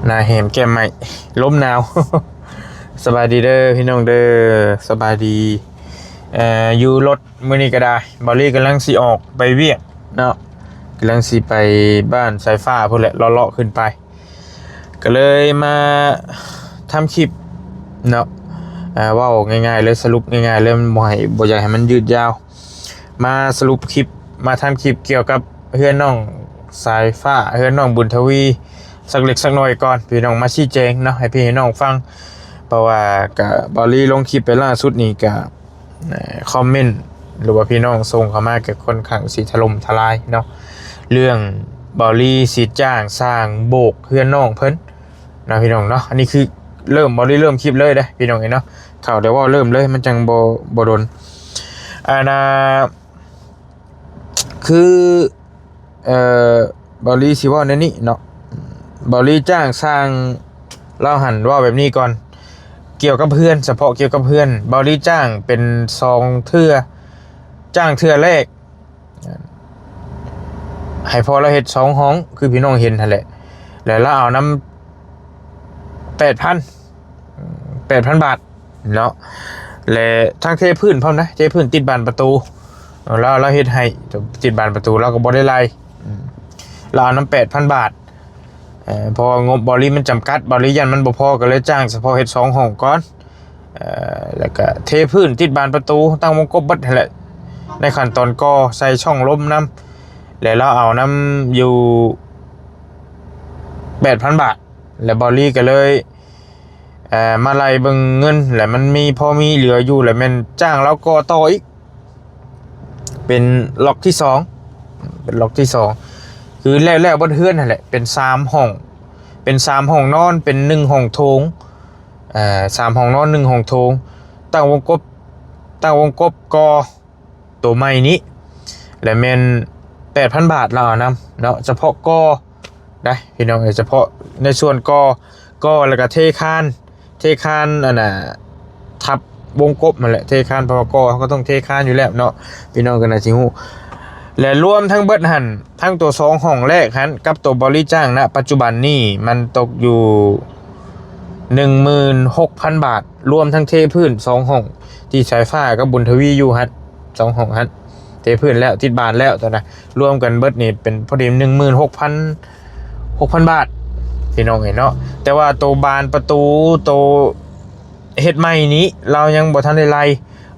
ໜ້າແຫມແກ້ມໄໝ້ ລົມໜາວ. ສະບາຍດີເດີພີ່ນ້ອງເດີ ສະບາຍດີ. ເອີ ຢູ່ລົດມື້ນີ້ກໍໄດ້ ບ່າວລີກຳລັງຊິອອກໄປວຽກເນາະ ກຳລັງຊິໄປບ້ານສາຍຟ້າພຸ້ນແຫຼະ ເລາະໆຂຶ້ນໄປ ກໍເລີຍມາທຳຄລິບເນາະ. ເອີ ເວົ້າງ່າຍໆເລີຍ ສະຫຼຸບງ່າຍໆເລີຍ ບໍ່ໃຫ້ ບໍ່ຢາກໃຫ້ມັນຍືດຍາວ. ມາສະຫຼຸບຄລິບ ມາທຳຄລິບກ່ຽວກັບເຮືອນນ້ອງສາຍຟ້າ ເຮືອນນ້ອງບຸນທະວີ ສັກເລັກສັກໜ້ອຍກ່ອນ ພີ່ນ້ອງມາຊີ້ແຈງເນາະ ໃຫ້ພີ່ໃຫ້ນ້ອງຟັງ. ເພາະວ່າກະ ບ່າວລີລົງຄລິບໄປລ່າສຸດນີ້ກະ ເອີ ຄອມເມັນ ຫຼືວ່າພີ່ນ້ອງສົ່ງເຂົ້າມາກະຄ່ອນຂ້າງຊິຖະຫຼົ່ມທະລາຍເນາະ ເລື່ອງບ່າວລີຊິຈ້າງຊ່າງໂບກເຮືອນນ້ອງເພິ່ນເນາະ ພີ່ນ້ອງເນາະ. ອັນນີ້ຄືເລີ່ມ ບ່າວລີເລີ່ມຄລິບເລີຍເດ້ ພີ່ນ້ອງເອີຍເນາະ ເຂົ້າແຕ່ເວົ້າເລີ່ມເລີຍ ມັນຈັ່ງບໍ່ ບໍ່ດົນ. ອັນນ່າ ຄື ເອີ ບ່າວລີຊິເວົ້າແນວນີ້ເນາະ ບ່າວລີຈ້າງຊ່າງ ລາວຫັ້ນເວົ້າແບບນີ້ກ່ອນ ກ່ຽວກັບເຮືອນ ສະເພາະກ່ຽວກັບເຮືອນ ບ່າວລີຈ້າງເປັນສອງເທື່ອ ຈ້າງເທື່ອແລກ ໃຫ້ພໍ່ລາວເຮັດສອງຫ້ອງ ຄືພີ່ນ້ອງເຫັນຫັ້ນແຫຼະ ແລ້ວລາວເອົານຳ ແປດພັນ ແປດພັນບາດເນາະ ແລະທັງເທພື້ນພ້ອມນະ ເທພື້ນຕິດບານປະຕູ ລາວ ລາວເຮັດໃຫ້ຕິດບານປະຕູ ລາວກໍບໍ່ໄດ້ໄລ່ ອືມ ລາວເອົານຳແປດພັນບາດ ເພາະວ່າງົບບ່າວລີມັນຈຳກັດ ບ່າວລີຢ້ານມັນບໍ່ພໍ ກໍເລີຍຈ້າງສະເພາະເຮັດສອງຫ້ອງກ່ອນ ເອີ ແລ້ວກະເທພື້ນຕິດບານປະຕູ ຕັ້ງວົງກົບເບິດຫັ້ນແຫຼະ ໃນຂັ້ນຕອນກໍ່ໃສ່ຊ່ອງລົມນຳ ແລະລາວເອົານຳຢູ່ ແປດພັນບາດ ແລະບ່າວລີກໍເລີຍ ເອີ ມາໄລ່ເບິ່ງເງິນ ແລະມັນມີ ພໍມີເຫຼືອຢູ່ ແລະແມ່ນຈ້າງລາວກໍ່ຕໍ່ອີກ ເປັນລັອກທີສອງ ເປັນລັອກທີສອງ ຄືແລ້ວ ແລ້ວເບິດເຮືອນຫັ້ນແຫຼະ ເປັນສາມຫ້ອງ ເປັນສາມຫ້ອງນອນ ເປັນໜຶ່ງຫ້ອງໂຖງ ເອີ ສາມຫ້ອງນອນ ໜຶ່ງຫ້ອງໂຖງ ຕັ້ງວົງກົບ ຕັ້ງວົງກົບກໍ່ ໂຕໃໝ່ນີ້ ແລະແມ່ນແປດພັນບາດລາວເອົານຳເນາະ ສະເພາະກໍ່ໄດ໋ ພີ່ນ້ອງເອີຍ ສະເພາະໃນສ່ວນກໍ່ ກໍ່ແລ້ວກໍເທຄານ ເທຄານ ອັນນ່າ ທັບວົງກົບຫັ້ນແຫຼະ ເທຄານ ເພາະວ່າກໍ່ເຮົາກໍຕ້ອງເທຄານຢູ່ແລ້ວເນາະ ພີ່ນ້ອງກໍໜ້າຊິຮູ້ ແລະລວມທັງເບິດຫັ້ນ ທັງໂຕສອງຫ້ອງແລກຫັ້ນ ກັບໂຕບໍລິຈາງນະປັດຈຸບັນນີ້ ມັນຕົກຢູ່ ໜຶ່ງໝື່ນຫົກພັນບາດ ລວມທັງເທພື້ນສອງຫ້ອງ ທີ່ສາຍຟ້າກັບບຸນທະວີຢູ່ຫັ້ນ ສອງຫ້ອງຫັ້ນ ເທພື້ນແລ້ວ ຕິດບານແລ້ວຕອນນັ້ນ ລວມກັນເບິດນີ້ເປັນພໍດີ ໜຶ່ງໝື່ນຫົກພັນ ຫົກພັນບາດ ພີ່ນ້ອງເອີຍເນາະ. ແຕ່ວ່າໂຕບານປະຕູ ໂຕເຮັດໃໝ່ນີ້ ລາວຍັງບໍ່ທັນໄດ້ໄລ່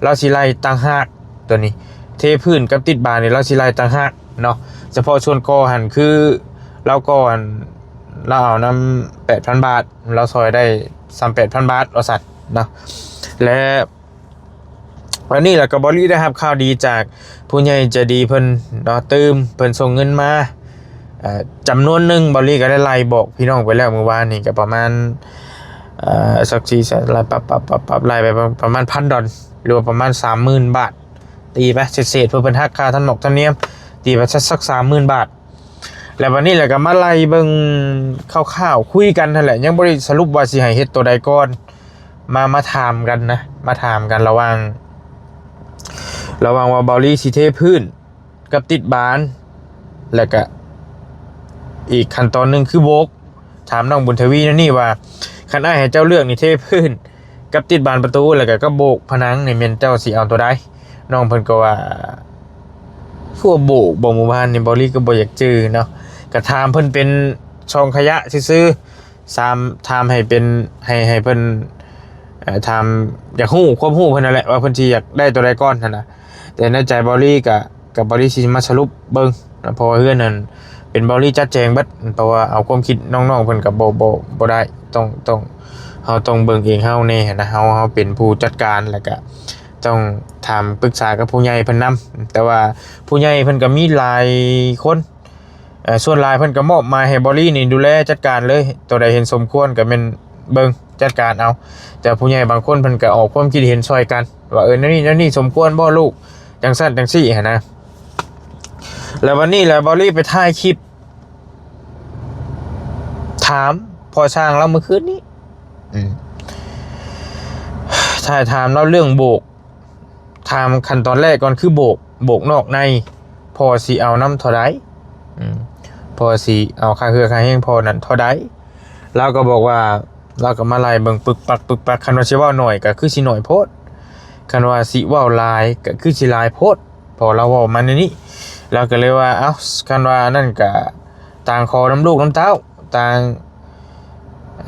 ລາວຊິໄລ່ຕ່າງຫາກ ໂຕນີ້ ເທພື້ນກັບຕິດບານນີ້ ລາວຊິໄລ່ຕ່າງຫາກເນາະ. ສະເພາະສ່ວນກໍ່ຫັ້ນ ຄືລາວກໍ່ຫັ້ນ ລາວເອົານຳແປດພັນບາດ ລາວຊ່ອຍໄດ້ສ່ຳແປດພັນບາດວ່າຊັ້ນເນາະ. ແລະ ອັນນີ້ລະກໍບໍລິໄດ້ຮັບຂ່າວດີຈາກຜູ້ໃຫຍ່ໃຈດີເພິ່ນເນາະ ຕື່ມ ເພິ່ນສົ່ງເງິນມາ ເອີ ຈຳນວນໜຶ່ງ ບໍລິກໍໄດ້ໄລ່ບອກພີ່ນ້ອງໄປແລ້ວມື້ວານນີ້ ກໍປະມານ ເອີ ສັກສີ່ແສນ ໄລ່ປັບໆໆໆ ໄລ່ໄປປະມານພັນດອນ ຫຼືວ່າປະມານສາມໝື່ນບາດ ຕີໄປເສດໆ ເພື່ອເພິ່ນຫັກຄ່າທຳນອກທຳນຽມ ຕີໄປສັກສາມໝື່ນບາດ. ແລ້ວບັດນີ້ແຫຼະກໍມາໄລ່ເບິ່ງຄ່າວໆ ຄຸຍກັນຫັ້ນແຫຼະ ຍັງບໍ່ໄດ້ສະຫຼຸບວ່າຊິໃຫ້ເຮັດໂຕໃດກ່ອນ ມາ ມາຖາມກັນນະ ມາຖາມກັນລະຫວ່າງ ລະຫວ່າງວ່າເບົາລີຊິເທພື້ນກັບຕິດບານ ແລ້ວກະອີກຂັ້ນຕອນໜຶ່ງຄືໂບກ. ຖາມນ້ອງບຸນທະວີແນວນີ້ວ່າ ຄັນອ້າຍໃຫ້ເຈົ້າເລືອກນີ້ ເທພື້ນກັບຕິດບານປະຕູ ແລ້ວກະກັບໂບກຜະໜັງນີ້ ແມ່ນເຈົ້າຊິເອົາໂຕໃດ? ນ້ອງເພິ່ນກໍວ່າ ຄືວ່າໂບກບໍ ມື້ວານນີ້ ເບົາລີກໍບໍ່ຢາກຈື່ເນາະ ກະຖາມເພິ່ນເປັນຊ່ອງໄຄຍະຊື່ໆ ຖາມ ຖາມໃຫ້ເປັນ ໃຫ້ ໃຫ້ເພິ່ນ ເອີ ຖາມ ຢາກຮູ້ຄວາມຮູ້ເພິ່ນນັ້ນແຫຼະ ວ່າເພິ່ນຊິຢາກໄດ້ໂຕໃດກ່ອນຫັ້ນນະ. ແຕ່ໃນໃຈເບົາລີກະ ກັບເບົາລີຊິມາສະຫຼຸບເບິ່ງເນາະ ເພາະວ່າເຮືອນນັ້ນເປັນເບົາລີຈັດແຈງເບິດ ເພາະວ່າເອົາຄວາມຄິດນ້ອງໆເພິ່ນກໍບໍ່ ບໍ່ ບໍ່ໄດ້ ຕ້ອງ ຕ້ອງ ເຮົາຕ້ອງເບິ່ງເອງເຮົາແດ່ຫັ້ນນະ ເຮົາ ເຮົາເປັນຜູ້ຈັດການ ແລ້ວກະຕ້ອງຖາມປຶກສາກັບຜູ້ໃຫຍ່ເພິ່ນນຳ. ແຕ່ວ່າຜູ້ໃຫຍ່ເພິ່ນກໍມີຫຼາຍຄົນ ເອີ ສ່ວນຫຼາຍເພິ່ນກໍມອບໝາຍໃຫ້ເບົາລີນີ້ດູແລຈັດການເລີຍ ໂຕໃດເຫັນສົມຄວນກໍແມ່ນເບິ່ງຈັດການເອົາ. ແຕ່ຜູ້ໃຫຍ່ບາງຄົນເພິ່ນກໍອອກຄວາມຄິດເຫັນຊ່ອຍກັນ ວ່າ ເອີ ແນວນີ້ ແນວນີ້ສົມຄວນບໍ່ລູກ ຈັ່ງຊັ້ນຈັ່ງຊີ້ຫັ້ນນະ. ແລ້ວວັນນີ້ແຫຼະ ເບົາລີໄປຖ່າຍຄລິບຖາມພໍ່ຊ່າງລາວມື້ຄືນນີ້ ອືມ ຖ່າຍຖາມລາວເລື່ອງໂບກ ຖາມຂັ້ນຕອນແລກກ່ອນ ຄືໂບກ ໂບກນອກໃນ ພໍ່ຊິເອົານຳເທົ່າໃດ? ອືມ ພໍ່ຊິເອົາຄ່າເຮືອຄ່າແຮງພໍ່ນັ້ນເທົ່າໃດ? ລາວກໍບອກວ່າ ລາວກໍມາໄລ່ເບິ່ງປຶກປັກ ປຶກປັກ ຄັນວ່າຊິເວົ້າໜ້ອຍກໍຄືຊິໜ້ອຍໂພດ ຄັນວ່າຊິເວົ້າຫຼາຍກໍຄືຊິຫຼາຍໂພດ ເພາະລາວເວົ້າມາແນວນີ້ ລາວກໍເລີຍວ່າ ເອົ້າ ຄັນວ່າອັນນັ້ນກໍຕ່າງຂໍນຳລູກນຳເຕົ້າ ຕ່າງ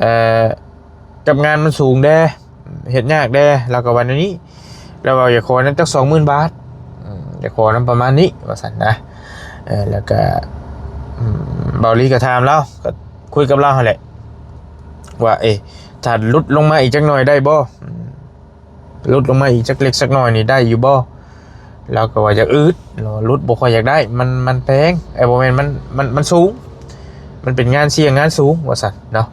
ເອີ ກັບງານມັນສູງແດ່ ເຮັດຍາກແດ່ ລາວກໍວ່າແນວນີ້ ລາວວ່າຢາກຂໍນຳຈັກສອງໝື່ນບາດ ອືມ ຢາກຂໍນຳປະມານນີ້ ວ່າຊັ້ນນະ ເອີ ແລ້ວກໍ ອືມ ເບົາຫຼີກໍຖາມລາວ ກໍຄຸຍກັບລາວຫັ້ນແຫຼະ ວ່າ ເອ ຖ້າຫຼຸດລົງມາອີກຈັກໜ້ອຍໄດ້ບໍ່? ອືມ ຫຼຸດລົງມາອີກຈັກເລັກຈັກນ້ອຍນີ້ໄດ້ຢູ່ບໍ່? ລາວກໍວ່າຢາກອືດ ລາວວ່າຫຼຸດບໍ່ຄ່ອຍຢາກໄດ້ ມັນ ມັນແພງ ເອີ ບໍ່ແມ່ນ ມັນ ມັນ ມັນສູງ ມັນເປັນງານສ່ຽງງານສູງ ວ່າຊັ້ນເນາະ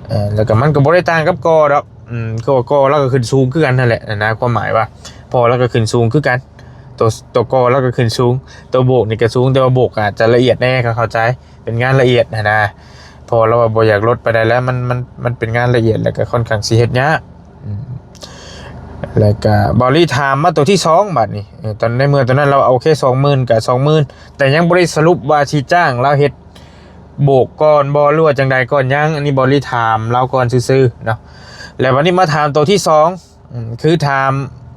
ເອີ ແລ້ວກໍມັນກໍບໍ່ໄດ້ຕ່າງກັບກໍດອກ ອືມ ກໍ ກໍລາວກໍຂຶ້ນສູງຄືກັນຫັ້ນແຫຼະນະ ຄວາມໝາຍວ່າ ກໍລາວກໍຂຶ້ນສູງຄືກັນ ຕົວ ຕົວກໍລາວກໍຂຶ້ນສູງ ຕົວໂບກນີ້ກໍສູງ ແຕ່ວ່າໂບກອາດຈະລະອຽດແດ່ ກໍເຂົ້າໃຈ ເປັນງານລະອຽດຫັ້ນນະ ເພາະວ່າລາວວ່າບໍ່ຢາກລົດປານໃດແລ້ວ ມັນ ມັນ ມັນເປັນງານລະອຽດ ແລ້ວກໍຄ່ອນຂ້າງຊິເຮັດຍາກ ອືມ ແລ້ວກໍເບົາຫຼີຖາມມາຕົວທີສອງບາດນີ້ ເອີ ຕອນໃນເມື່ອຕອນນັ້ນລາວເອົາ ໂອເຄ ສອງໝື່ນກໍສອງໝື່ນ ແຕ່ຍັງບໍ່ໄດ້ສະຫຼຸບວ່າຊິຈ້າງລາວເຮັດໂບກກ່ອນບໍ່ ຫຼືວ່າຈັ່ງໃດກ່ອນ ຍັງ ອັນນີ້ເບົາຫຼີຖາມລາວກ່ອນຊື່ໆເນາະ ແລ້ວບັດນີ້ມາຖາມຕົວທີສອງ ອືມ ຄືຖາມ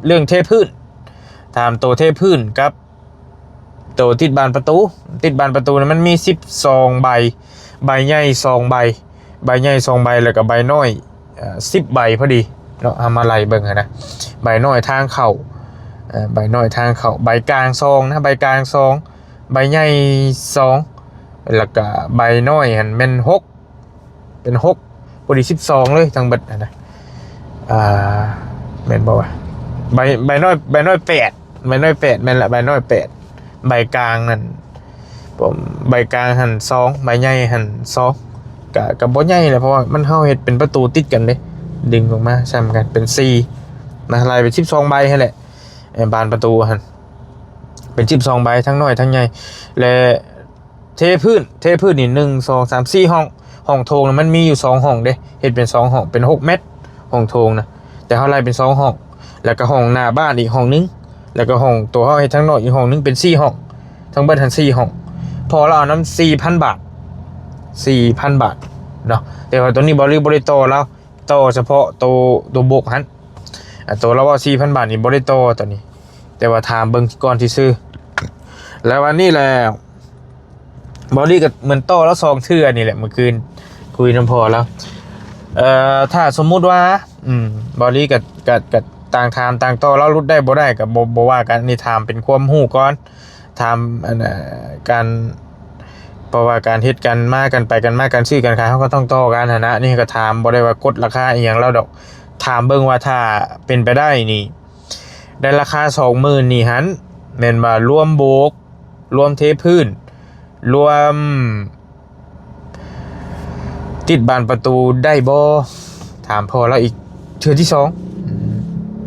ເລື່ອງເທພື້ນ ຖາມໂຕເທພື້ນກັບ ໂຕຕິດບານປະຕູ ຕິດບານປະຕູນີ້ມັນມີສິບສອງໃບ ໃບໃຫຍ່ສອງໃບ ໃບໃຫຍ່ສອງໃບ ແລ້ວກໍໃບນ້ອຍ ເອີ ສິບໃບພໍດີເນາະ ເຮົາມາໄລ່ເບິ່ງຫັ້ນນະ ໃບນ້ອຍທາງເຂົ້າ ເອີ ໃບນ້ອຍທາງເຂົ້າ ໃບກາງສອງນະ ໃບກາງສອງ ໃບໃຫຍ່ສອງ ແລ້ວກໍໃບນ້ອຍຫັ້ນແມ່ນຫົກ ເປັນຫົກ ພໍດີສິບສອງເລີຍທັງເບິດຫັ້ນນະ ອ່າ ແມ່ນບໍ່ວະ ໃບ ໃບນ້ອຍ ໃບນ້ອຍແປດ ໃບນ້ອຍແປດ ແມ່ນລະ ໃບນ້ອຍແປດ ໃບກາງຫັ້ນ ໃບກາງຫັ້ນສອງ ໃບໃຫຍ່ຫັ້ນສອງ ກະ ກະບໍ່ໃຫຍ່ແຫຼະ ເພາະວ່າມັນ ເຮົາເຮັດເປັນປະຕູຕິດກັນເດ້ ດຶງອອກມາສ່ຳກັນເປັນສີ່ນະ ໄລ່ເປັນສິບສອງໃບຫັ້ນແຫຼະ ເອີ ບານປະຕູຫັ້ນ ເປັນສິບສອງໃບ ທັງນ້ອຍທັງໃຫຍ່ ແລະ ເທພື້ນ ເທພື້ນນີ້ ໜຶ່ງ ສອງ ສາມ ສີ່ຫ້ອງ ຫ້ອງໂຖງນະ ມັນມີຢູ່ສອງຫ້ອງເດ້ ເຮັດເປັນສອງຫ້ອງ ເປັນຫົກແມັດ ຫ້ອງໂຖງນະ ແຕ່ເຮົາໄລ່ເປັນສອງຫ້ອງ ແລ້ວກໍຫ້ອງໜ້າບ້ານອີກຫ້ອງໜຶ່ງ ແລ້ວກໍຫ້ອງໂຕເຮົາເຮັດທາງນອກອີກຫ້ອງໜຶ່ງ ເປັນສີ່ຫ້ອງ ທັງເບິດຫັ້ນສີ່ຫ້ອງ ພໍລາວເອົານຳສີ່ພັນບາດ ສີ່ພັນບາດເນາະ ແຕ່ວ່າໂຕນີ້ເບົາຫຼີບໍ່ໄດ້ຕໍ່ລາວ ຕໍ່ສະເພາະໂຕ ໂຕໂບກຫັ້ນ ອາ ໂຕລາວເວົ້າສີ່ພັນບາດນີ້ບໍ່ໄດ້ຕໍ່ຕອນນີ້ ແຕ່ວ່າຖາມເບິ່ງກ່ອນຊື່ໆ ແລ້ວວັນນີ້ແຫຼະ ເບົາຫຼີກໍເໝືອນຕໍ່ລາວສອງເທື່ອນີ້ແຫຼະ ມື້ຄືນຄຸຍນຳພໍ່ລາວ ເອີ ຖ້າສົມມຸດວ່າ ອືມ ເບົາຫຼີກໍ ກໍ ກໍຕ່າງຖາມຕ່າງຕໍ່ ລາວຫຼຸດໄດ້ບໍ່ໄດ້ກໍບໍ່ ບໍ່ວ່າກັນ ອັນນີ້ຖາມເປັນຄວາມຮູ້ກ່ອນ ຖາມ ອັນ ເອີ ການ ເພາະວ່າການເຮັດການມາ ການໄປການມາ ການຊື້ການຂາຍ ເຮົາກໍຕ້ອງຕໍ່ກັນຫັ້ນນະ ນີ້ກໍຖາມ ບໍ່ໄດ້ວ່າກົດລາຄາອີ່ຫຍັງລາວດອກ ຖາມເບິ່ງວ່າຖ້າເປັນໄປໄດ້ນີ້ ໃນລາຄາສອງໝື່ນນີ້ຫັ້ນ ແມ່ນວ່າລວມໂບກ ລວມເທພື້ນ ລວມ ຕິດບານປະຕູໄດ້ບໍ່? ຖາມພໍ່ລາວອີກເທື່ອທີສອງ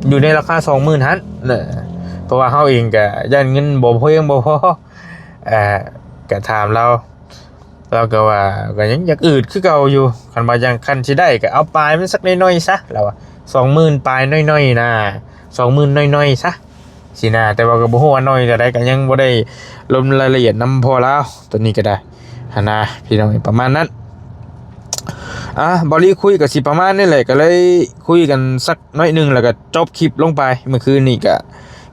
ຢູ່ໃນລາຄາສອງໝື່ນຫັ້ນ ເພາະວ່າເຮົາເອງກະຢ້ານເງິນບໍ່ພຽງບໍ່ພໍ ເອີ ກະຖາມລາວ ລາວກະວ່າກະຍັງຢາກອືດຄືເກົ່າຢູ່ ຄັນວ່າຍັງ ຄັນຊິໄດ້ກະເອົາປາຍມັນສັກໜ້ອຍໆຊະ ລາວວ່າ ສອງໝື່ນປາຍໜ້ອຍໆນາ ສອງໝື່ນໜ້ອຍໆຊະ. ຊີ້ນະ ແຕ່ວ່າກໍບໍ່ຮູ້ວ່າໜ້ອຍເທົ່າໃດ ກໍຍັງບໍ່ໄດ້ລົງລາຍລະອຽດນຳພໍ່ລາວ ຕົວນີ້ກໍໄດ້ຫັ້ນນະ ພີ່ນ້ອງ ປະມານນັ້ນ. ອ່າ ເບົາຫຼີຄຸຍກໍຊິປະມານນີ້ແຫຼະ ກໍເລີຍຄຸຍກັນສັກໜ້ອຍໜຶ່ງ ແລ້ວກໍຈົບຄລິບລົງໄປ. ມື້ຄືນນີ້ກໍ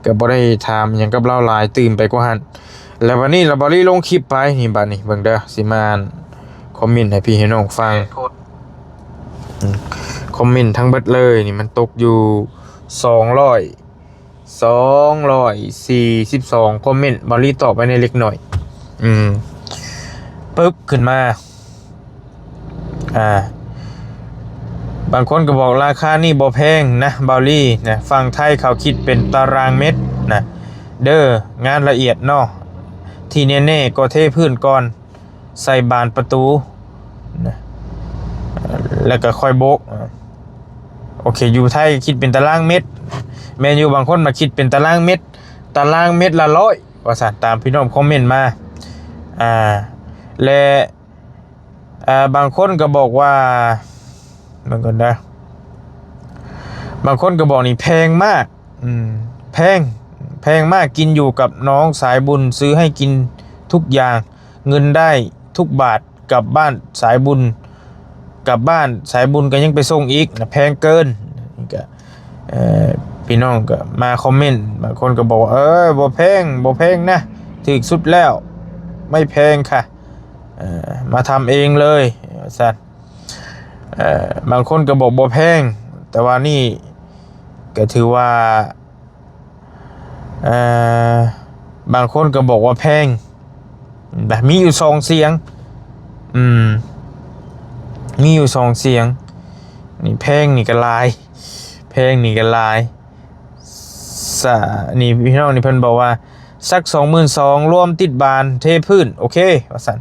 ກໍບໍ່ໄດ້ຖາມຫຍັງກັບລາວຫຼາຍ ຕື່ມໄປກວ່າຫັ້ນ. ແລ້ວບັດນີ້ລະ ເບົາຫຼີລົງຄລິບໄປ ນີ້ ບັດນີ້ເບິ່ງເດີ ຊິມາອ່ານຄອມເມັນໃຫ້ພີ່ໃຫ້ນ້ອງຟັງ. ອືມ ຄອມເມັນທັງເບິດເລີຍນີ້ ມັນຕົກຢູ່ສອງຮ້ອຍ ສອງຮ້ອຍສີ່ສິບສອງຄອມເມັນ ເບົາຫຼີຕອບໄວ້ໃນເລັກນ້ອຍ ອືມ ປຶບ ຂຶ້ນມາ ອ່າ ບາງຄົນກໍບອກລາຄານີ້ບໍ່ແພງນະ ເບົາຫຼີນະ ຝັ່ງໄທເຂົາຄິດເປັນຕາລາງເມັດນະ ເດີ ງານລະອຽດເນາະ ທີ່ແນ່ໆກໍເທພື້ນກ່ອນ ໃສ່ບານປະຕູນະ ແລ້ວກໍຄ່ອຍໂບກ. ໂອເຄ ຢູ່ໄທຄິດເປັນຕາລາງເມັດ ແມ່ນຢູ່ ບາງຄົນມາຄິດເປັນຕາລາງເມັດ ຕາລາງເມັດລະຮ້ອຍ ວ່າຊັ້ນ ຕາມພີ່ນ້ອງຄອມເມັນມາ ອ່າ ແລະ ອ່າ ບາງຄົນກໍບອກວ່າ ເບິ່ງກ່ອນເດີ ບາງຄົນກໍບອກນີ້ແພງມາກ ອືມ ແພງ ແພງມາກ ກິນຢູ່ກັບນ້ອງສາຍບຸນ ຊື້ໃຫ້ກິນທຸກຢ່າງ ເງິນໄດ້ທຸກບາດ ກັບບ້ານສາຍບຸນ ກັບບ້ານ ສາຍບຸນກໍຍັງໄປສົ່ງອີກນະ ແພງເກີນ. ກໍ ເອີ ພີ່ນ້ອງກໍມາຄອມເມັນ ບາງຄົນກໍບອກວ່າ ເອີ ບໍ່ແພງ ບໍ່ແພງນະ ຖືກສຸດແລ້ວ ໄມ່ແພງຄ່ະ ເອີ ມາທຳເອງເລີຍ ວ່າຊັ້ນ. ເອີ ບາງຄົນກໍບອກບໍ່ແພງ ແຕ່ວ່ານີ້ກໍຖືວ່າ ເອີ ບາງຄົນກໍບອກວ່າແພງນະ ມີຢູ່ສອງສຽງ ອືມ ມີຢູ່ສອງສຽງ. ນີ້ແພງນີ້ກໍຫຼາຍ ແພງນີ້ກໍຫຼາຍ ສະ ນີ້ພີ່ນ້ອງນີ້ເພິ່ນບອກວ່າ ສັກສອງໝື່ນສອງ ລວມຕິດບານ ເທພື້ນ ໂອເຄ ວ່າຊັ້ນ.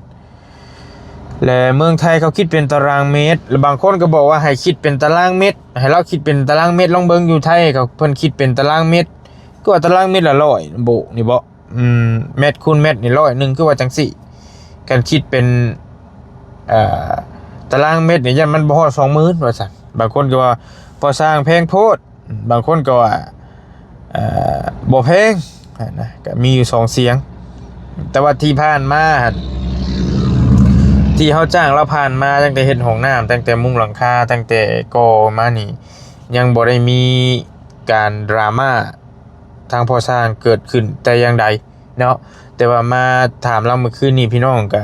ແລະເມືອງໄທເຂົາຄິດເປັນຕາລາງເມັດ ແລະບາງຄົນກໍບອກວ່າໃຫ້ຄິດເປັນຕາລາງເມັດ ໃຫ້ລາວຄິດເປັນຕາລາງເມັດ ລອງເບິ່ງຢູ່ໄທເຂົາ ເພິ່ນຄິດເປັນຕາລາງເມັດ ຄືວ່າຕາລາງເມັດລະຮ້ອຍໂບກນີ້ບໍ ອືມ ແມັດຄູນແມັດນີ້ຮ້ອຍໜຶ່ງ ຄືວ່າຈັ່ງຊີ້. ຄັນຄິດເປັນ ເອີ ຕາລາງເມັດນີ້ ຢ້ານມັນບໍ່ຮອດສອງໝື່ນ ວ່າຊັ້ນ. ບາງຄົນກໍວ່າພໍ່ຊ່າງແພງໂພດ ບາງຄົນກໍວ່າ ເອີ ບໍ່ແພງນະ ກໍມີຢູ່ສອງສຽງ. ແຕ່ວ່າທີ່ຜ່ານມາ ທີ່ເຮົາຈ້າງລາວຜ່ານມາ ຕັ້ງແຕ່ເຮັດຫ້ອງນ້ຳ ຕັ້ງແຕ່ມຸງຫຼັງຄາ ຕັ້ງແຕ່ກໍ່ມານີ້ ຍັງບໍ່ໄດ້ມີການດຣາມາທາງພໍ່ຊ່າງເກີດຂຶ້ນແຕ່ຢ່າງໃດເນາະ. ແຕ່ວ່າມາຖາມລາວມື້ຄືນນີ້ ພີ່ນ້ອງກໍ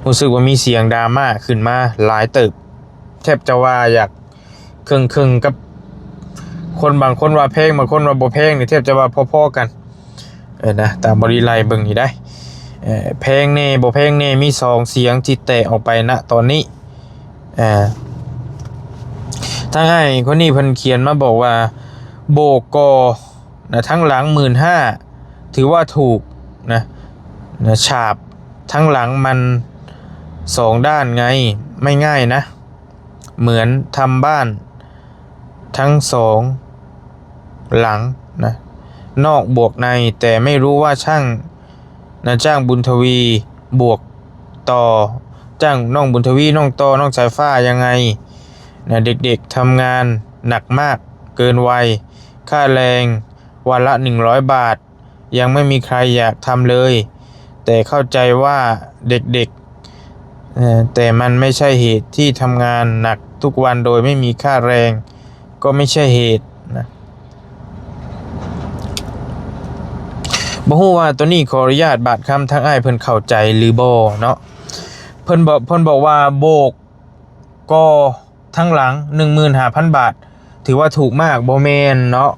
ຮູ້ສຶກວ່າມີສຽງດຣາມາຂຶ້ນມາຫຼາຍເຕີບ ແທບຈະວ່າຢາກ ເຄິ່ງໆ ກັບຄົນ ບາງຄົນວ່າແພງ ບາງຄົນວ່າບໍ່ແພງນີ້ ແທບຈະວ່າພໍໆ ກັນ ເອີ ນະ ຕາມບໍລິໄລ່ເບິ່ງນີ້ໄດ໋ ເອີ ແພງແດ່ ບໍ່ແພງແດ່ ມີສອງສຽງທີ່ແຕກອອກໄປນະຕອນນີ້. ເອີ ທາງອ້າຍຄົນນີ້ເພິ່ນຂຽນມາບອກວ່າ ໂບກກໍນະ ທັງຫຼັງໝື່ນຫ້າ ຖືວ່າຖືກນະ ນະ ສາບທັງຫຼັງມັນສອງດ້ານໄງ ໄມ່ງ່າຍນະ. เหมือนทำบ้านทั้งสองหลังนะ นอกบวกใน แต่ไม่รู้ว่าช่างนะ จ้างบุญทวีบวกต่อ จ้างน้องบุญทวี น้องต่อ น้องสายฟ้ายังไงนะ เด็กๆทำงานหนักมากเกินวัย ค่าแรงวันละหนึ่งร้อยบาท ยังไม่มีใครอยากทำเลย แต่เข้าใจว่าเด็กๆ เอ่อ แต่มันไม่ใช่เหตุที่ทำงานหนักทุกวันโดยไม่มีค่าแรง ก็ไม่ใช่เหตุนะ บ่ฮู้ว่าตัวนี้ขออนุญาตบาดคำทางอ้ายเพิ่นเข้าใจหรือบ่เนาะ เพิ่นบอก เพิ่นบอกว่าโบก ກໍທັງຫຼັງ ໜຶ່ງໝື່ນຫ້າພັນບາດ ຖືວ່າຖືກມາກ ບໍ່ແມ່ນເນາະ.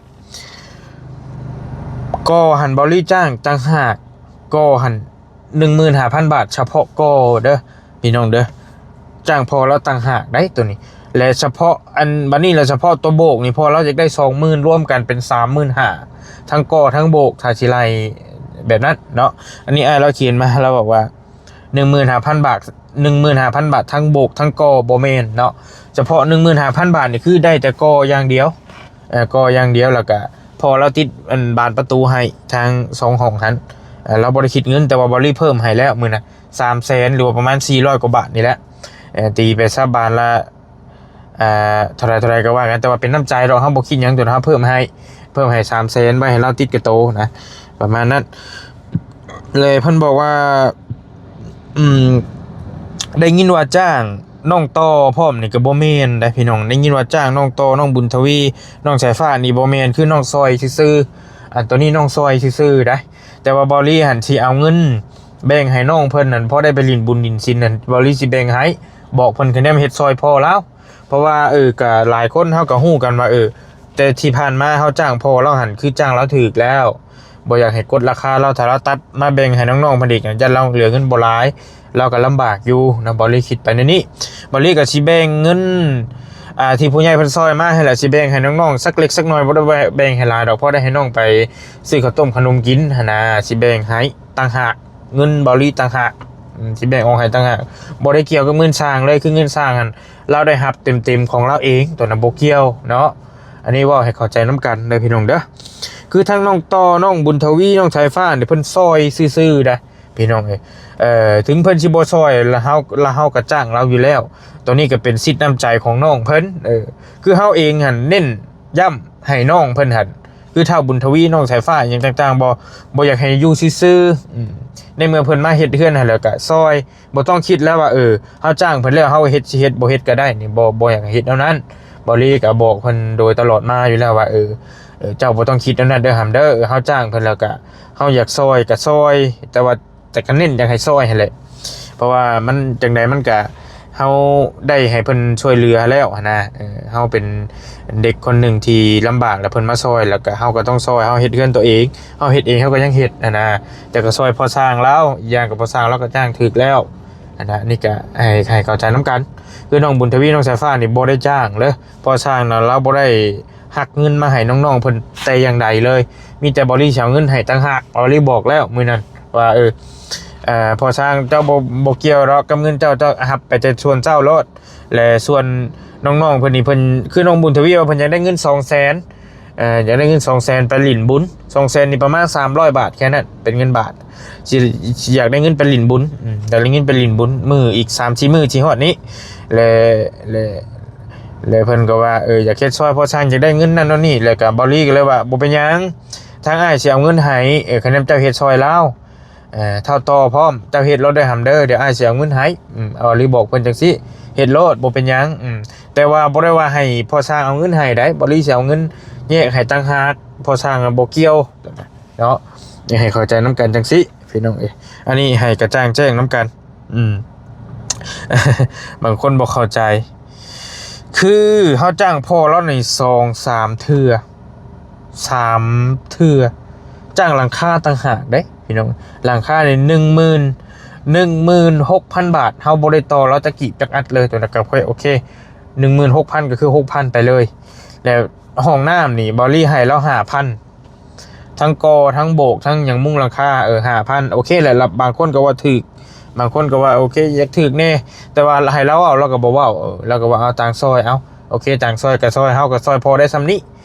ກໍຫັ້ນ ເບົາລີຈ້າງຕ່າງຫາກ ກໍຫັ້ນ ໜຶ່ງໝື່ນຫ້າພັນບາດ ສະເພາະກໍເດີ ພີ່ນ້ອງເດີ ຈ້າງພໍ່ລາວຕ່າງຫາກໄດ໋ໂຕນີ້ ແລະ ສະເພາະອັນ ບັດນີ້ລະ ສະເພາະໂຕໂບກນີ້ ພໍ່ລາວຢາກໄດ້ສອງໝື່ນ ລວມກັນເປັນສາມໝື່ນຫ້າ ທັງກໍທັງໂບກ ຖ້າຊິໄລ່ແບບນັ້ນເນາະ. ອັນນີ້ອ້າຍລາວຂຽນມາ ລາວບອກວ່າ ໜຶ່ງໝື່ນຫ້າພັນບາດ ໜຶ່ງໝື່ນຫ້າພັນບາດ ທັງໂບກທັງກໍບໍ່ແມ່ນເນາະ. ສະເພາະໜຶ່ງໝື່ນຫ້າພັນບາດນີ້ ຄືໄດ້ແຕ່ກໍຢ່າງດຽວ ເອີ ກໍຢ່າງດຽວ ແລ້ວກະພໍລາວຕິດອັນບານປະຕູໃຫ້ທາງສອງຫ້ອງຫັ້ນ ເອີ ລາວບໍ່ໄດ້ຄິດເງິນ ແຕ່ວ່າເບົາລີເພີ່ມໃຫ້ແລ້ວມື້ນະ ສາມແສນ ຫຼືວ່າປະມານສີ່ຮ້ອຍກວ່າບາດນີ້ແຫຼະ ເອີ ຕີໄປຊະບານລະ ອ່າ ເທົ່າໃດເທົ່າໃດກໍວ່າກັນ ແຕ່ວ່າເປັນນ້ຳໃຈດອກ ເຮົາບໍ່ຄິດຫຍັງ ຕົວເຮົາເພີ່ມໃຫ້ ເພີ່ມໃຫ້ສາມແສນ ໄວ້ໃຫ້ລາວຕິດກະໂຕນະ ປະມານນັ້ນ. ແລະເພິ່ນບອກວ່າ ອືມ ໄດ້ຍິນວ່າຈ້າງນ້ອງຕໍ່ພ້ອມນີ້ກໍບໍ່ແມ່ນໄດ໋ພີ່ນ້ອງ ໄດ້ຍິນວ່າຈ້າງນ້ອງຕໍ່ ນ້ອງບຸນທະວີ ນ້ອງສາຍຟ້ານີ້ບໍ່ແມ່ນ ຄືນ້ອງຊ່ອຍຊື່ໆ ອັນໂຕນີ້ນ້ອງຊ່ອຍຊື່ໆໄດ໋. ແຕ່ວ່າເບົາລີຫັ້ນຊິເອົາເງິນແບ່ງໃຫ້ນ້ອງເພິ່ນນັ້ນ ພໍໄດ້ໄປຫຼິ້ນບຸນຫຼິ້ນສິນນັ້ນ ເບົາລີຊິແບ່ງໃຫ້ ບອກເພິ່ນຄະແນນເຮັດຊ່ອຍພໍ່ລາວ ເພາະວ່າ ເອີ ກະຫຼາຍຄົນເຮົາກະຮູ້ກັນວ່າ ເອີ ແຕ່ທີ່ຜ່ານມາເຮົາຈ້າງພໍ່ລາວຫັ້ນ ຄືຈ້າງລາວຖືກແລ້ວ ບໍ່ຢາກໃຫ້ກົດລາຄາລາວ ຖ້າລາວຕັດມາແບ່ງໃຫ້ນ້ອງໆເພິ່ນອີກ ຢ້ານລາວເຫຼືອເງິນບໍ່ຫຼາຍ ລາວກໍລຳບາກຢູ່ນະ. ເບົາລີຄິດໄປແນວນີ້ ເບົາລີກໍຊິແບ່ງເງິນ ອ່າ ທີ່ຜູ້ໃຫຍ່ເພິ່ນຊ່ອຍມາຫັ້ນແຫຼະ ຊິແບ່ງໃຫ້ນ້ອງໆສັກເລັກສັກໜ້ອຍ ບໍ່ໄດ້ແບ່ງໃຫ້ຫຼາຍດອກ ພໍໄດ້ໃຫ້ນ້ອງໄປຊື້ເຂົ້າຕົ້ມຂະໜົມກິນຫັ້ນນະ ຊິແບ່ງໃຫ້ຕ່າງຫາກ ເງິນເບົາລີຕ່າງຫາກ ອືມ ຊິແບ່ງອອກໃຫ້ຕ່າງຫາກ ບໍ່ໄດ້ກ່ຽວກັບເງິນຊ່າງເລີຍ ຄືເງິນຊ່າງຫັ້ນ ລາວໄດ້ຮັບເຕັມໆຂອງລາວເອງ ໂຕນັ້ນບໍ່ກ່ຽວເນາະ. ອັນນີ້ເວົ້າໃຫ້ເຂົ້າໃຈນຳກັນເດີພີ່ນ້ອງເດີ ຄືທັງນ້ອງຕໍ່ ນ້ອງບຸນທະວີ ນ້ອງສາຍຟ້ານີ້ ເພິ່ນຊ່ອຍຊື່ໆໄດ໋ ພີ່ນ້ອງເອີຍ ເອີ ເຖິງເພິ່ນຊິບໍ່ຊ່ອຍ ລະເຮົາ ລະເຮົາກໍຈ້າງລາວຢູ່ແລ້ວ ໂຕນີ້ກໍເປັນສິດນ້ຳໃຈຂອງນ້ອງເພິ່ນ ເອີ ຄືເຮົາເອງຫັ້ນເນັ້ນຢ້ຳໃຫ້ນ້ອງເພິ່ນຫັ້ນ ຄືທ້າວບຸນທະວີ ນ້ອງສາຍຟ້າ ຫຍັງຕ່າງໆ ບໍ່ ບໍ່ຢາກໃຫ້ຢູ່ຊື່ໆ ອືມ ໃນເມື່ອເພິ່ນມາເຮັດເຮືອນໃຫ້ແລ້ວກະຊ່ອຍ ບໍ່ຕ້ອງຄິດແລ້ວວ່າ ເອີ ເຮົາຈ້າງເພິ່ນແລ້ວ ເຮົາເຮັດ ຊິເຮັດບໍ່ເຮັດກໍໄດ້ນີ້ ບໍ່ ບໍ່ຢາກເຮັດແນວນັ້ນ. ເບົາຫຼີກະບອກເພິ່ນໂດຍຕະຫຼອດມາຢູ່ແລ້ວວ່າ ເອີ ເອີ ເຈົ້າບໍ່ຕ້ອງຄິດແນວນັ້ນເດີຫຳເດີ ເຮົາຈ້າງເພິ່ນແລ້ວກະ ເຮົາຢາກຊ່ອຍກະຊ່ອຍ ແຕ່ວ່າ ແຕ່ກໍເນັ້ນຢາກໃຫ້ຊ່ອຍຫັ້ນແຫຼະ ເພາະວ່າມັນຈັ່ງໃດມັນກະ ເຮົາໄດ້ໃຫ້ເພິ່ນຊ່ວຍເຫຼືອແລ້ວຫັ້ນນະ ເອີ ເຮົາເປັນເດັກຄົນໜຶ່ງທີ່ລຳບາກ ແລ້ວເພິ່ນມາຊ່ອຍ ແລ້ວກະເຮົາກໍຕ້ອງຊ່ອຍ ເຮົາເຮັດເຮືອນຕົວເອງ ເຮົາເຮັດເອງເຮົາກໍຍັງເຮັດຫັ້ນນະ ແຕ່ກໍຊ່ອຍພໍ່ຊ່າງລາວ ອີກຢ່າງກໍພໍ່ຊ່າງລາວກໍຈ້າງຖືກແລ້ວຫັ້ນນະ ນີ້ກະໃຫ້ ໃຫ້ເຂົ້າໃຈນຳກັນ ຄືນ້ອງບຸນທະວີ ນ້ອງສາຍຟ້ານີ້ບໍ່ໄດ້ຈ້າງເດີ ພໍ່ຊ່າງນະ ລາວບໍ່ໄດ້ ຫັກເງິນມາໃຫ້ນ້ອງໆເພິ່ນແຕ່ຢ່າງໃດເລີຍ ມີແຕ່ເບົາຫຼີຊິເອົາເງິນໃຫ້ຕ່າງຫາກ ເບົາຫຼີບອກແລ້ວມື້ນັ້ນວ່າ ເອີ ເອີ ພໍ່ຊ່າງເຈົ້າບໍ່ ບໍ່ກ່ຽວດອກກັບເງິນເຈົ້າ ເຈົ້າຮັບໄປແຕ່ສ່ວນເຈົ້າໂລດ ແລະ ສ່ວນນ້ອງໆເພິ່ນນີ້ ເພິ່ນ ຄືນ້ອງບຸນທະວີວ່າເພິ່ນຢາກໄດ້ເງິນສອງແສນ ເອີ ຢາກໄດ້ເງິນສອງແສນໄປຫຼິ້ນບຸນ ສອງແສນນີ້ປະມານສາມຮ້ອຍບາດ ແຄ່ນັ້ນ ເປັນເງິນບາດ ຊິ ຊິຢາກໄດ້ເງິນໄປຫຼິ້ນບຸນ ອືມ ຢາກໄດ້ເງິນໄປຫຼິ້ນບຸນ ມື້ອີກສາມສີ່ມື້ຊິຮອດນີ້ ແລະ ແລະ ແລ້ວເພິ່ນກໍວ່າ ເອີ ຢາກເຮັດຊ່ອຍພໍ່ຊ່າງ ຢາກໄດ້ເງິນນັ້ນໂນ່ນນີ້ ແລ້ວກໍເບົາຫຼີກໍເລີຍວ່າ ບໍ່ເປັນຫຍັງ ທາງອ້າຍຊິເອົາເງິນໃຫ້ ເອີ ຄັນນຳເຈົ້າເຮັດຊ່ອຍລາວ ເອີ ເທົ່າຕໍ່ພ້ອມ ເຈົ້າເຮັດໂລດເດີຫຳເດີ ດຽວອ້າຍຊິເອົາເງິນໃຫ້ ອືມ ເບົາຫຼີບອກເພິ່ນຈັ່ງຊີ້ ເຮັດໂລດບໍ່ເປັນຫຍັງ ອືມ ແຕ່ວ່າບໍ່ໄດ້ວ່າໃຫ້ພໍ່ຊ່າງເອົາເງິນໃຫ້ໃດ ເບົາຫຼີຊິເອົາເງິນແຍກໃຫ້ຕ່າງຫາກ ພໍ່ຊ່າງບໍ່ກ່ຽວ ເນາະ ໃຫ້ເຂົ້າໃຈນຳກັນຈັ່ງຊີ້ ພີ່ນ້ອງເອີຍ ອັນນີ້ໃຫ້ກະຈ່າງແຈ້ງນຳກັນ ອືມ ບາງຄົນບໍ່ເຂົ້າໃຈ ຄືເຮົາຈ້າງພໍ່ລາວນີ້ສອງສາມເທື່ອ ສາມເທື່ອ ຈ້າງຫຼັງຄາຕ່າງຫາກເດ້ພີ່ນ້ອງ ຫຼັງຄານີ້ໜຶ່ງໝື່ນ ໜຶ່ງໝື່ນຫົກພັນບາດ ເຮົາບໍ່ໄດ້ຕໍ່ລາວຈັກກີບຈັກອັດເລີຍ ຕົວນັ້ນກໍຄ່ອຍໂອເຄ ໜຶ່ງໝື່ນຫົກພັນ ກໍຄືຫົກພັນໄປເລີຍ ແລ້ວຫ້ອງນ້ຳນີ້ ເບົາຫຼີໃຫ້ລາວຫ້າພັນ ທັງກໍ່ທັງໂບກທັງຫຍັງມຸງຫຼັງຄາ ເອີ ຫ້າພັນ ໂອເຄແຫຼະ ລະບາງຄົນກໍວ່າຖືກ ບາງຄົນກໍວ່າໂອເຄ ຢາກຖືກແດ່ ແຕ່ວ່າໃຫ້ລາວເວົ້າ ລາວກໍບໍ່ເວົ້າ ເອີ ລາວກໍວ່າເອົາຕ່າງຊ່ອຍ ເອົາ ໂອເຄ ຕ່າງຊ່ອຍກໍຊ່ອຍ ເຮົາກໍຊ່ອຍພໍໄດ້ສ່ຳນີ້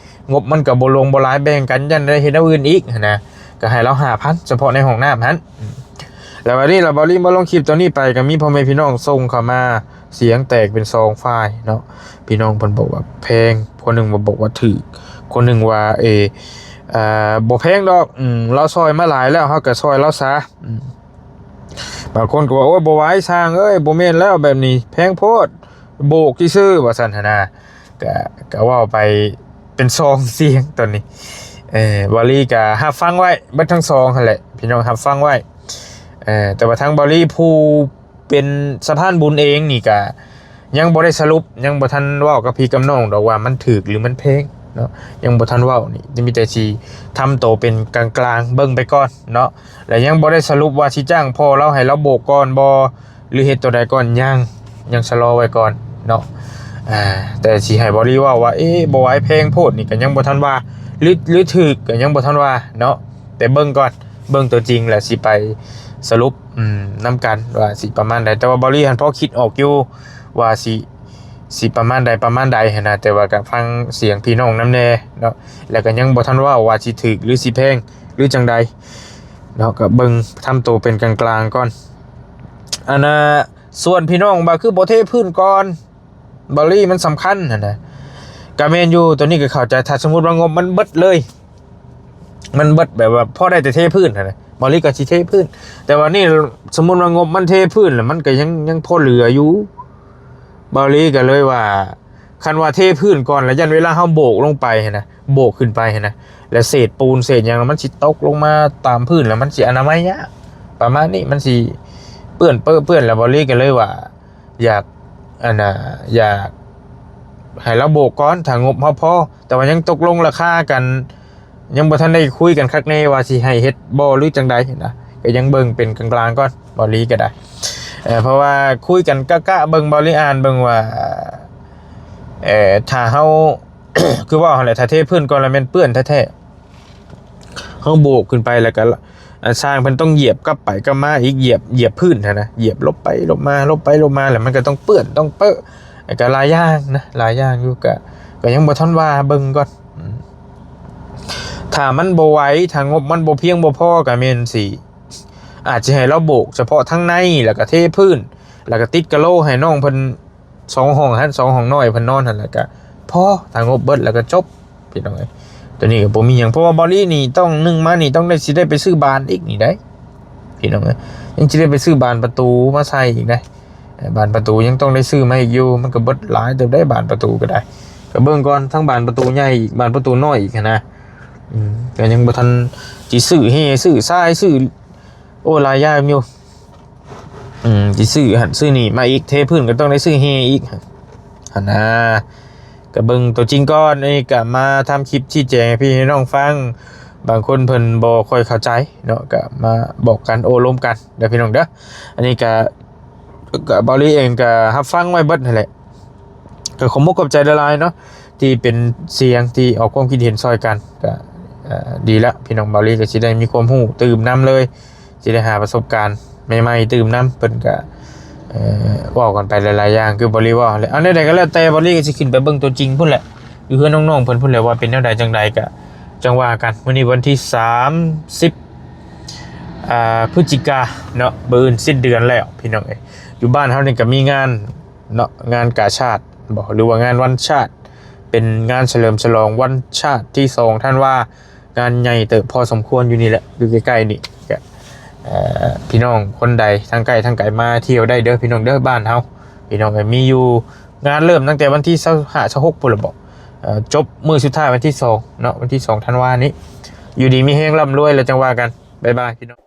ງົບມັນກໍບໍ່ຫຼວງບໍ່ຫຼາຍ ແບ່ງກັນ ຢ້ານໄດ້ເຮັດແນວອື່ນອີກຫັ້ນນະ ກໍໃຫ້ລາວຫ້າພັນ ສະເພາະໃນຫ້ອງນ້ຳຫັ້ນ ແລ້ວບັດນີ້ລະ ເບົາຫຼີມາລົງຄລິບຕົວນີ້ໄປ ກໍມີພໍ່ແມ່ພີ່ນ້ອງສົ່ງເຂົ້າມາ ສຽງແຕກເປັນສອງຝ່າຍເນາະ ພີ່ນ້ອງເພິ່ນບອກວ່າແພງ ຄົນໜຶ່ງວ່າບອກວ່າຖືກ ຄົນໜຶ່ງວ່າ ເອ ເອີ ບໍ່ແພງດອກ ອືມ ລາວຊ່ອຍມາຫຼາຍແລ້ວ ເຮົາກໍຊ່ອຍລາວຊະ ອືມ ບາງຄົນກໍວ່າ ໂອ້ຍ ບໍ່ໄຫວຊ່າງເອີຍ ບໍ່ແມ່ນແລ້ວແບບນີ້ ແພງໂພດ ໂບກຊື່ໆ ວ່າຊັ້ນຫັ້ນນະ ກະ ກະເວົ້າໄປເປັນສອງສຽງຕອນນີ້ ເອີ ເບົາຫຼີກະຮັບຟັງໄວ້ເບິດທັງສອງຫັ້ນແຫຼະ ພີ່ນ້ອງຮັບຟັງໄວ້ ເອີ ແຕ່ວ່າທາງເບົາຫຼີຜູ້ ເປັນສະພານບຸນເອງນີ້ກະຍັງບໍ່ໄດ້ສະຫຼຸບ ຍັງບໍ່ທັນເວົ້າກັບພີ່ກັບນ້ອງດອກວ່າມັນຖືກຫຼືມັນແພງເນາະ ຍັງບໍ່ທັນເວົ້ານີ້ ມີແຕ່ຊິທຳໂຕເປັນກາງໆເບິ່ງໄປກ່ອນເນາະ ແລະຍັງບໍ່ໄດ້ສະຫຼຸບວ່າຊິຈ້າງພໍ່ລາວໃຫ້ລາວໂບກກ່ອນບໍ່ ຫຼືເຮັດໂຕໃດກ່ອນ ຍັງ ຍັງຊະລໍໄວ້ກ່ອນເນາະ ອາ ແຕ່ຊິໃຫ້ເບົາຫຼີເວົ້າວ່າ ເອ ບໍ່ໄຫວແພງໂພດນີ້ກະຍັງບໍ່ທັນວ່າ ຫຼື ຫຼືຖືກກະຍັງບໍ່ທັນວ່າເນາະ ແຕ່ເບິ່ງກ່ອນ ເບິ່ງຕົວຈິງແລ້ວຊິໄປສະຫຼຸບ ອືມ ນຳກັນວ່າຊິປະມານໃດ ແຕ່ວ່າເບົາຫຼີຫັ້ນພໍຄິດອອກຢູ່ວ່າຊິ ຊິປະມານໃດປະມານໃດຫັ້ນນະ ແຕ່ວ່າກະຟັງສຽງພີ່ນ້ອງນຳແດ່ເນາະ ແລ້ວກະຍັງບໍ່ທັນເວົ້າວ່າຊິຖືກ ຫຼືຊິແພງ ຫຼືຈັ່ງໃດເນາະ ກະເບິ່ງທຳໂຕເປັນກາງໆກ່ອນ ອັນນະ ສ່ວນພີ່ນ້ອງວ່າຄືບໍ່ເທພື້ນກ່ອນ ເບົາຫຼີມັນສຳຄັນຫັ້ນນະ ກະແມ່ນຢູ່ ໂຕນີ້ກະເຂົ້າໃຈ ຖ້າສົມມຸດວ່າງົບມັນເບິດເລີຍ ມັນເບິດແບບວ່າພໍໄດ້ແຕ່ເທພື້ນຫັ້ນນະ ເບົາຫຼີກໍຊິເທພື້ນ ແຕ່ວ່ານີ້ສົມມຸດວ່າງົບມັນເທພື້ນແລ້ວ ມັນກໍຍັງ ຍັງພໍເຫຼືອຢູ່ ເບົາຫຼີກໍເລີຍວ່າ ຄັນວ່າເທພື້ນກ່ອນແລ້ວ ຢ້ານເວລາເຮົາໂບກລົງໄປຫັ້ນນະ ໂບກຂຶ້ນໄປຫັ້ນນະ ແລ້ວເສດປູນເສດຫຍັງ ແລ້ວມັນຊິຕົກລົງມາຕາມພື້ນ ແລ້ວມັນຊິອະນາໄມຍາກ ປະມານນີ້ ມັນຊິເປື້ອນເປິເປື້ອນ ແລ້ວເບົາຫຼີກໍເລີຍວ່າ ຢາກ ອັນນ່າ ຢາກໃຫ້ລາວໂບກກ່ອນ ຖ້າງົບເຮົາພໍ ແຕ່ວ່າຍັງຕົກລົງລາຄາກັນ ຍັງບໍ່ທັນໄດ້ຄຸຍກັນຄັກແນ່ວ່າຊິໃຫ້ເຮັດບໍ່ ຫຼືຈັ່ງໃດນະ ກໍຍັງເບິ່ງເປັນກາງໆກ່ອນ ເບົາຫຼີກໍໄດ້ ເອີ ເພາະວ່າຄຸຍກັນກະໆເບິ່ງ ເບົາຫຼີອ່ານເບິ່ງວ່າ ເອີ ຖ້າເຮົາ ຄືເວົ້າຫັ້ນແຫຼະ ຖ້າເທພື້ນກ່ອນລະແມ່ນເປື້ອນແທ້ໆ ເຮົາໂບກຂຶ້ນໄປແລ້ວກໍ ອາ ຊ່າງເພິ່ນຕ້ອງຢຽບກັບໄປກັບມາອີກ ຢຽບ ຢຽບພື້ນຫັ້ນນະ ຢຽບຫຼົບໄປຫຼົບມາ ຫຼົບໄປຫຼົບມາ ແລ້ວມັນກໍຕ້ອງເປື້ອນ ຕ້ອງເປິ ແລ້ວກໍຫຼາຍຢ່າງນະ ຫຼາຍຢ່າງຢູ່ ກໍ ກໍຍັງບໍ່ທັນວ່າ ເບິ່ງກ່ອນ ອືມ ຖ້າມັນບໍ່ໄຫວ ຖ້າງົບມັນບໍ່ພຽງບໍ່ພໍ ກໍແມ່ນຊິ ອາດຊິໃຫ້ລາວໂບກສະເພາະທາງໃນ ແລ້ວກໍເທພື້ນ ແລ້ວກໍຕິດກະໂຫຼໃຫ້ນ້ອງເພິ່ນ ສອງຫ້ອງຫັ້ນ ສອງຫ້ອງນ້ອຍເພິ່ນນອນຫັ້ນ ແລ້ວກະພໍ ຖ້າງົບເບິດແລ້ວກະຈົບ ພີ່ນ້ອງເອີຍ ໂຕນີ້ກະບໍ່ມີຫຍັງ ເພາະວ່າເບົາຫຼີນີ້ຕ້ອງ ໜຶ່ງມານີ້ຕ້ອງໄດ້ ຊິໄດ້ໄປຊື້ບານອີກນີ້ໄດ ພີ່ນ້ອງເອີຍ. ຍັງຊິໄດ້ໄປຊື້ບານປະຕູມາໃສ່ອີກເດ້. ເອີ ບານປະຕູຍັງຕ້ອງໄດ້ຊື້ມາອີກຢູ່, ມັນກໍເບິດຫຼາຍເຕີບໄດ໋ ບານປະຕູກໍໄດ້. ກໍເບິ່ງກ່ອນ ທັງບານປະຕູໃຫຍ່ອີກ ບານປະຕູນ້ອຍອີກຫັ້ນນະ. ອືມ ກໍຍັງບໍ່ທັນ ຊິຊື້ແຮ່ ຊື້ຊາຍ ຊື້ ໂອ້ ຫຼາຍຢ່າງຢູ່. ອືມ ຊິຊື້ຫັ້ນຊື້ນີ້ມາອີກ, ເທພື້ນກໍຕ້ອງໄດ້ຊື້ແຮ່ອີກ ຫັ້ນນະ. ກໍເບິ່ງຕົວຈິງກ່ອນ. ອັນນີ້ກໍມາທຳຄລິບຊີ້ແຈງໃຫ້ພີ່ໃຫ້ນ້ອງຟັງ, ບາງຄົນເພິ່ນບໍ່ຄ່ອຍເຂົ້າໃຈເນາະ, ກໍມາບອກກັນໂອ້ລົມກັນເດີພີ່ນ້ອງເດີ. ອັນນີ້ກໍ ກໍ ເບົາລີເອງກໍຮັບຟັງໄວ້ເບິດຫັ້ນແຫຼະ. ກໍຂອບມຸກຂອບໃຈຫຼາຍໆເນາະ ທີ່ເປັນສຽງທີ່ອອກຄວາມຄິດເຫັນຊ່ອຍກັນ ກໍ ເອີ ດີລະ ພີ່ນ້ອງ. ເບົາລີກໍຊິໄດ້ມີຄວາມຮູ້ຕື່ມນຳເລີຍ, ຊິໄດ້ຫາປະສົບການໃໝ່ໆຕື່ມນຳ. ເພິ່ນກໍ ເອີ ເວົ້າກັນໄປຫຼາຍໆຢ່າງ ຄືເບົາລີເວົ້າແຫຼະ. ເອົາ ແນວໃດກໍແລ້ວແຕ່ ເບົາລີກໍຊິຂຶ້ນໄປເບິ່ງຕົວຈິງພຸ້ນແຫຼະ, ຢູ່ເຮືອນນ້ອງໆເພິ່ນພຸ້ນແຫຼະ ວ່າເປັນແນວໃດຈັ່ງໃດ ກໍຈັ່ງວ່າກັນ. ມື້ນີ້ວັນທີສາມສິບ ອ່າ ພຶດຈິກາເນາະ, ມື້ອື່ນສິ້ນເດືອນແລ້ວ ພີ່ນ້ອງເອີຍ. ຢູ່ບ້ານເຮົານີ້ກໍມີງານ ເນາະ ງານກາຊາດບໍ ຫຼືວ່າງານວັນຊາດ, ເປັນງານສະເຫຼີມສະຫຼອງວັນຊາດທີສອງທັນວາ, ງານໃຫຍ່ເຕີບພໍສົມຄວນ. ຢູ່ນີ້ແຫຼະ ຢູ່ໃກ້ໆນີ້. ກໍ ເອີ ພີ່ນ້ອງຄົນໃດທາງໃກ້ທາງໄກມາທ່ຽວໄດ້ເດີພີ່ນ້ອງເດີ, ບ້ານເຮົາ ພີ່ນ້ອງເອີຍ. ມີຢູ່ ງານເລີ່ມຕັ້ງແຕ່ວັນທີຊາວຫ້າ ຊາວຫົກພຸ້ນລະບໍ, ເອີ ຈົບມື້ສຸດທ້າຍວັນທີສອງເນາະ, ວັນທີສອງທັນວານີ້. ຢູ່ດີມີແຮງ ລ່ຳລວຍ ແລ້ວຈັ່ງວ່າກັນ. ບາຍບາຍ ພີ່ນ້ອງ.